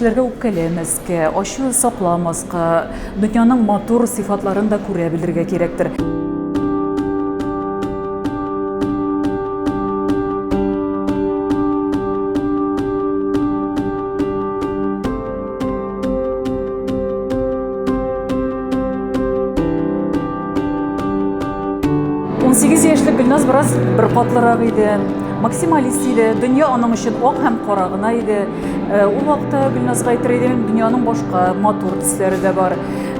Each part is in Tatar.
Кешеләргә үпкәләмәскә, ачу сакламаска, дөньяның матур сыйфатларын да күрә белергә кирәктер. 18 яшьлек Гөлназ бераз беркатлырак иде, максималист иде, дөнья аның өчен ак һәм кара гына иде. Э, ул вакытта Гөлназга әйтер идем, дөньяның башка матур төсләре дә бар.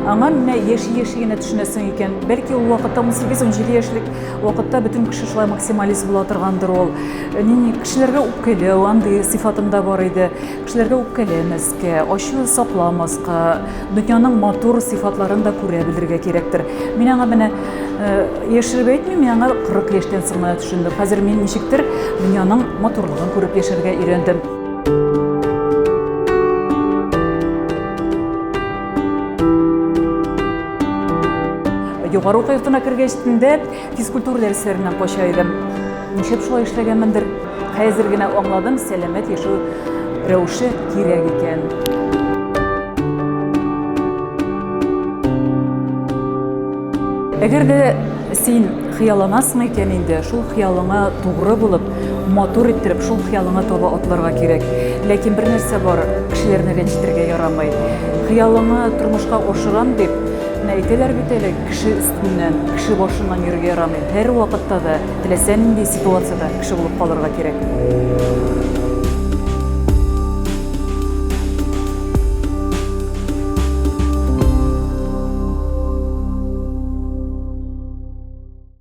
Аңа менә яши-яши генә төшенәсең икән. Бәлки ул вакытта 18-17 яшьлек вакытта бөтен кеше шулай максималист була торгандыр ул. Э, нинди кешеләргә үпкәләү, андый сыйфатым да бар иде. Кешеләргә үпкәләмәскә, ачу сакламаска, дөньяның матур сыйфатларын да күрә белергә кирәктер. Мин аңа менә э, яшереп әйтмим, мин аңа 40 яшьтән соң гына төшендем. Хәзер мин ничектер дөньяның матурлыгын күреп яшәргә өйрәндем. Югары уку йортына кергәч тә физкультура дәресләреннән кача идем. Нишләп шулай эшләгәнмендер? Хәзер генә аңладым, сәламәт яшәү рәвеше кирәк икән. Әгәр дә син хыялланасың икән инде, шул хыялыңа тугры булып, матур иттереп, шул хыялыңа таба атларга кирәк. Ләкин бер нәрсә бар, кешеләрне рәнҗетергә ярамый. Хыялыңны тормышка ашырам дип, менә әйтәләр бит әле, кеше өстеннән, кеше башыннан йөрергә ярамый. Һәрвакытта да Теләсә нинди ситуациядә кеше булып калырга кирәк.